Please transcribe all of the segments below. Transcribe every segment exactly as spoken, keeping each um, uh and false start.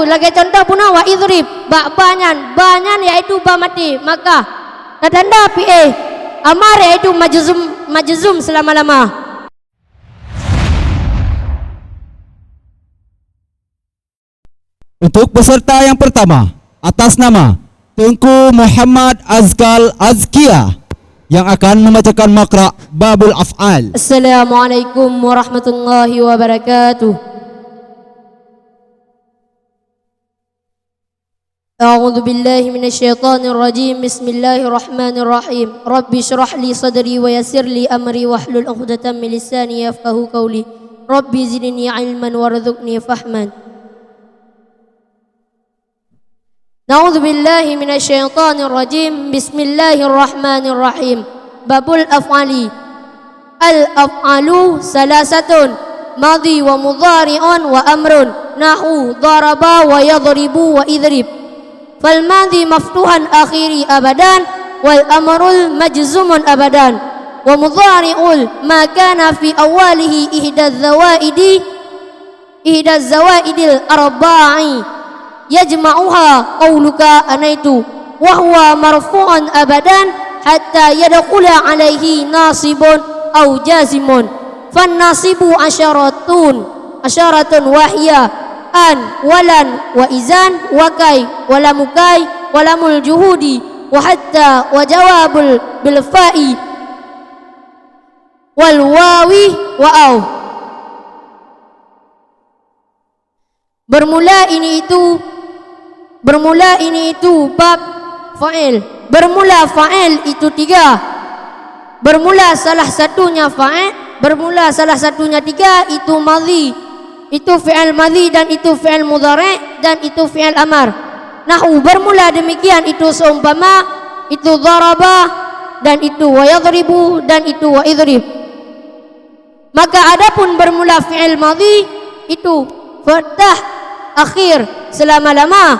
Lagée contoh bunoe wa idrib, bak ba nyan, ba nyan yaitu ba maté, maka tatanda fi'il amar yaitu majzum, majzum seulama-lama. Untuk peserta yang pertama, atas nama Teungku Muhammad Azkal Azkia yang akan membacakan makra Babul Af'al. Assalamualaikum warahmatullahi wabarakatuh. A'udzu billahi minasy syaithanir rajim. Bismillahirrahmanirrahim. Rabbi syrah li sadri wa yassir li amri wahlul 'uqdatam min lisani yafqahu qauli. Rabbi zidni ilman warzuqni fahman. A'udzu billahi minasy syaithanir rajim. Bismillahirrahmanirrahim. Babul af'ali. Al-af'alu salasatun, madhi wa mudhari'un wa amrun, nahu daraba wa yadribu wa idrib. Fal madhi maftuhan akhiri abadan, wal amrul majzumun abadan, wa mudhari'ul ma kana fi awwalihi ihda zawaidi, ihda zawaidil arba'i, yajma'uha qauluka anaitu, wa huwa marfu'un abadan hatta yadkhula alaihi nasibun au jazimun. Fan nasibu asyaratun, asyaratun wa hiya an, walan, wa izan, wa kai, wa lamukai, wa lamul juhudi, wa hatta, wa jawabul bil fa'i, wal wawi, wa au. Bermula ini itu, bermula ini itu bab fa'il. Bermula fa'il itu tiga. Bermula salah satunya fa'il, bermula salah satunya tiga itu madhi. Itu fi'il madhi dan itu fi'il mudhari' dan itu fi'il amar. Nahu bermula demikian itu seumpama, itu daraba dan itu wa yadribu dan itu wa idrib. Maka adapun bermula fi'il madhi itu fathah akhir selama-lama,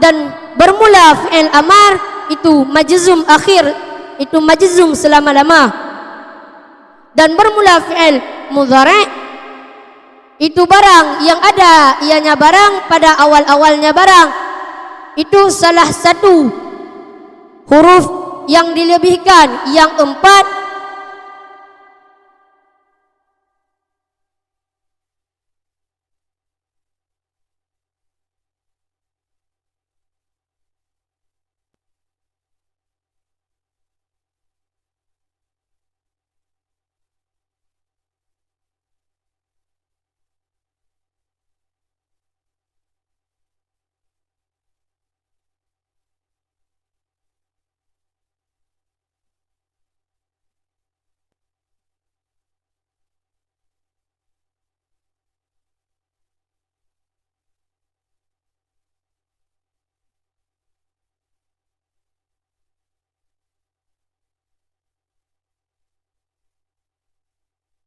dan bermula fi'il amar itu majzum akhir, itu majzum selama-lama. Dan bermula fi'il mudhari' itu barang yang ada ianya barang pada awal-awalnya barang. Itu salah satu huruf yang dilebihkan, yang empat.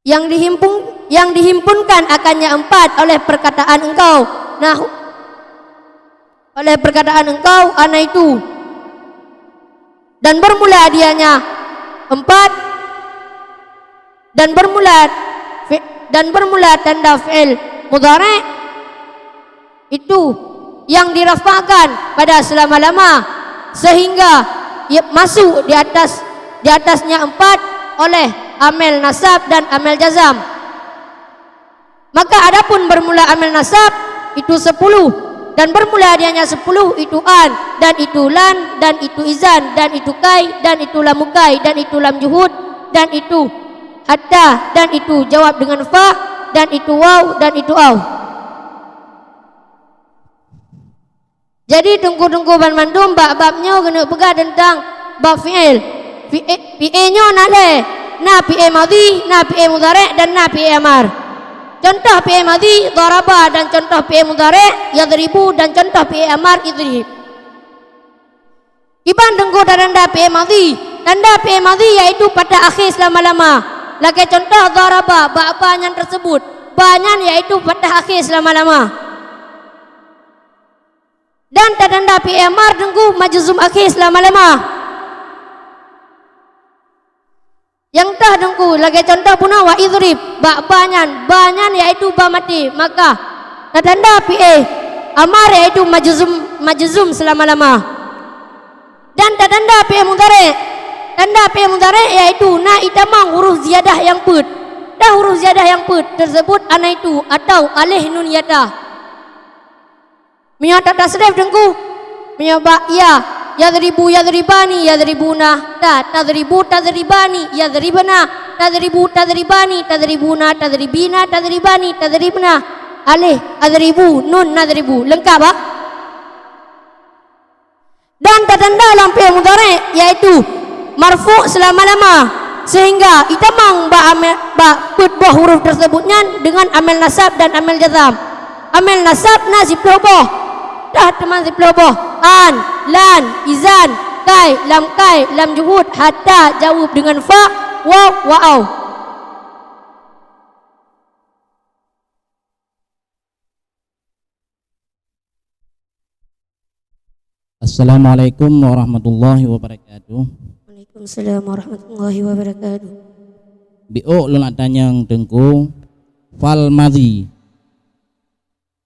Yang dihimpun, yang dihimpunkan akannya empat oleh perkataan engkau. Nah, oleh perkataan engkau, anaitu. Dan bermula dianya empat, dan bermula fi-, dan bermula tanda fi'il mudhari' itu yang dirafa'kan pada selama-lama, sehingga ia masuk di atas, di atasnya empat oleh amil nasab dan amil jazam. Maka adapun bermula amil nasab itu sepuluh, dan bermula dianya sepuluh itu an, dan itu lan, dan itu izan, dan itu kai, dan itu lamukai, dan itu lam juhud, dan itu hatta, dan itu jawab dengan fa, dan itu waw, dan itu aw. Jadi, teungku-teungku banmandum, bak bab nyoe keuneuk peugah teuntang bab fi'il. Fi'il, fi'il nyoe na lhée, na fi'il madhi, na fi'il mudhari', dan na fi'il amar. Contoh fi'il madhi, daraba, dan contoh fi'il mudhari', yadribu, dan contoh fi'il amar, idrib. Kiban teungku tanda fi'il madhi? Tanda fi'il madhi yaitu fathah akhé seulama-lama. Lagée contoh daraba, bak ba nyan teuseubut. Ba nyan yaitu fathah akhé seulama-lama. Dan tatanda fi'il amar teungku majzum akhé seulama-lama. Nyang teuh teungku, lagée contoh bunoe wa idrib, bak ba nyan, ba nyan yaitu ba maté, maka tatanda fi'il, Amar yaitu majzum, majzum seulama-lama. Dan tatanda fi'il mudhari'. Tanda fi'il mudhari' yaitu na itamong huruf ziyadah nyang peuet. Dan huruf ziyadah nyang peuet teuseubut anaitu atawa aléh nun yata. Meunyoe tatasrif Teungku, meunyoe bak ya, yadribu, yadribani, yadribuna, ta, tadribu, tadribani, yadribna, tadribu, tadribani, tadribuna, tadribina, tadribani, tadribna, aléh, adribu, nun, nadribu. Leungkap, ah? Dan tatanda lam fi'il mudhari', yaitu marfu' seulama-lama, seuhingga itamong bak ame-, bak peuet boh huruf teuseubut nyan deungon amel nasab dan amel jazam. Amel nasab na siploh boh, tah teuma siploh boh: an, lan, izan, kai, lam kai, lam juhud, hatta, jaweueb deungon fa, waw, wa au. Assalamualaikum warahmatullahi wabarakatuh. Waalaikumsalam warahmatullahi wabarakatuh. Biôk lôn tanyong Teungku, fal madhi.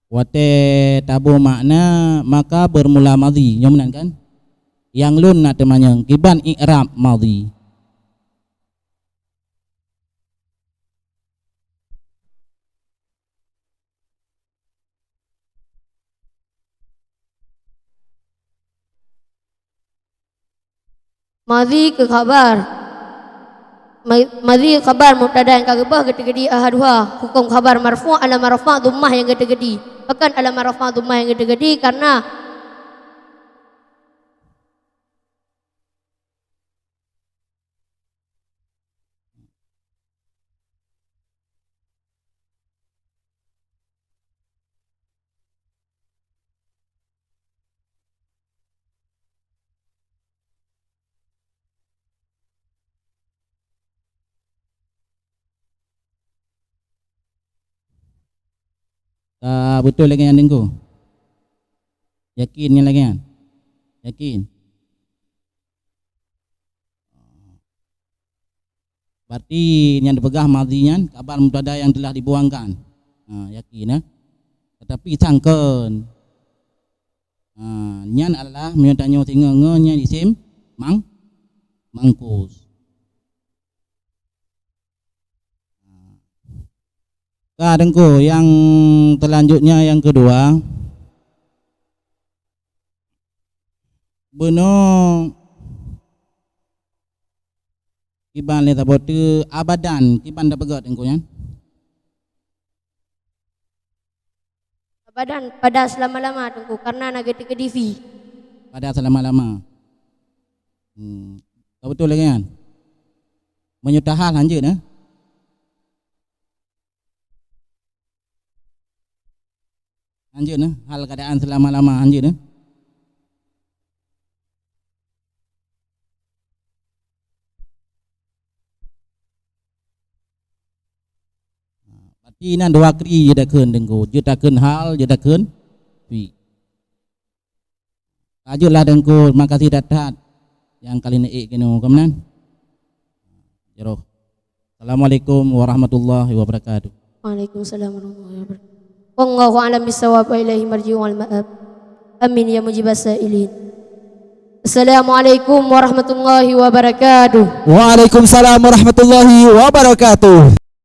Watée taboh makna, maka beurmula madhi, nyoe meunan kan? Nyang lôn na teumanyong, kiban i'rab madhi? Madhi keu khabar. Ma-, madhi khabar mubtada nyang ka geubah geuteukeudi ahaduha. Huköm khabar marfu' alamat rafa' dhammah nyang geuteukeudi. Pakon alamat rafa' dhammah nyang geuteukeudi? Karena Ka beutôi lagée nyan Teungku? Yakin nyan lagée nyan? Yakin? Berarti nyang dipeugah madhi nyan khabar mubtada nyang teulah dibuangkan. Ha, yakin, eh? Tetapi sangkon. Ha, nyan adalah meunyoe tanyoe singoh ngon nyan isim mang-, mangkus. Ka Teungku, nyang seulanjutnya nyang keudua. Bunoe kiban lé saboh teuk abadan, kiban tapeugét Teungku nyan? Abadan, pada selama-lama Teungku, karena na geuteukeudi fi. Pada selama-lama. Hmm. Ka beutôi lagée nyan? Meunyoe tahal hanjeuet, eh? Hanjeuet, eh? Hal keadaan selama-lama hanjeuet, eh? Berarti na dua kali jeuet takheun Teungku, jeuet takheun hal, jeuet takheun fi. Ka jeuet lah Teungku, makasih that-that nyang ka lôn ék keunoe, ka meunan? Jroh. Assalamualaikum warahmatullahi wabarakatuh. Waalaikumsalam warahmatullahi wabarakatuh. Wallahu a'lam bissawab wa ilaihi marji'u wal ma'ab. Amin ya mujibas sa'ilin. Assalamualaikum warahmatullahi wabarakatuh. Waalaikumsalam warahmatullahi wabarakatuh.